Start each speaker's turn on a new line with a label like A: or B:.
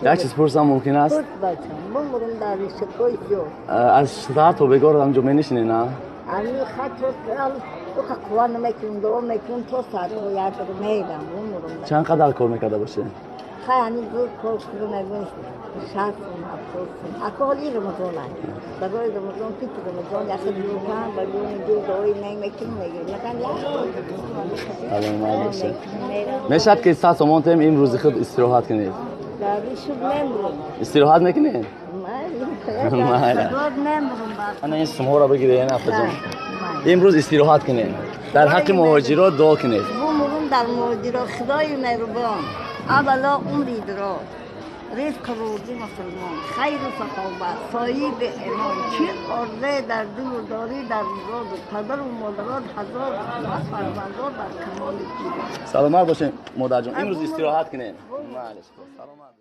A: Як чиз пурсам мумкин аст?
B: Пурс, бачам, бумурам дар ришакои сиёҳ.
A: Аз саҳар то бегор ҳамҷо менишинед, на?
B: Ами хат то қувва намекунам, дуо мекунам, то саатҳо як мерам, бумурам.
A: Чанд қадар кор мекарда бошед?
B: Хай, ами зуд кор кунам, мегӯям, 60 сум, 70 сум. Ако ҳоли Рамазон аст. Барои Рамазон, пити Рамазон, яхе дукан ба ҷони ду дуои мекунам, мегирам. Якан як
A: Саломат бошед. Мешавад ки 100 сомон тем, имрӯзи худ истироҳат кунед?
B: Дар шуд мемурам.
A: Истироҳат мекунед? Майла.
B: Мемурам.
A: Ана ин сумҳоро бигиред, апаҷон, имрӯз истироҳат кунед, дар ҳаққи муҳоҷирот дуо кунед.
B: Бумурум дар муҳоҷирот. Худои меҳрубон, аввало умри дароз, ризқу рӯзӣ, мусулмон, хайру саховат, соҳиби имон, чӣ орзе дар дилу дорӣ, дар муроду падару модарот, ҳазор раҳмат, фарзандон дар камоли пирӣ.
A: Саломат бошед, модарҷон, имрӯз истироҳат кунед. Саломат.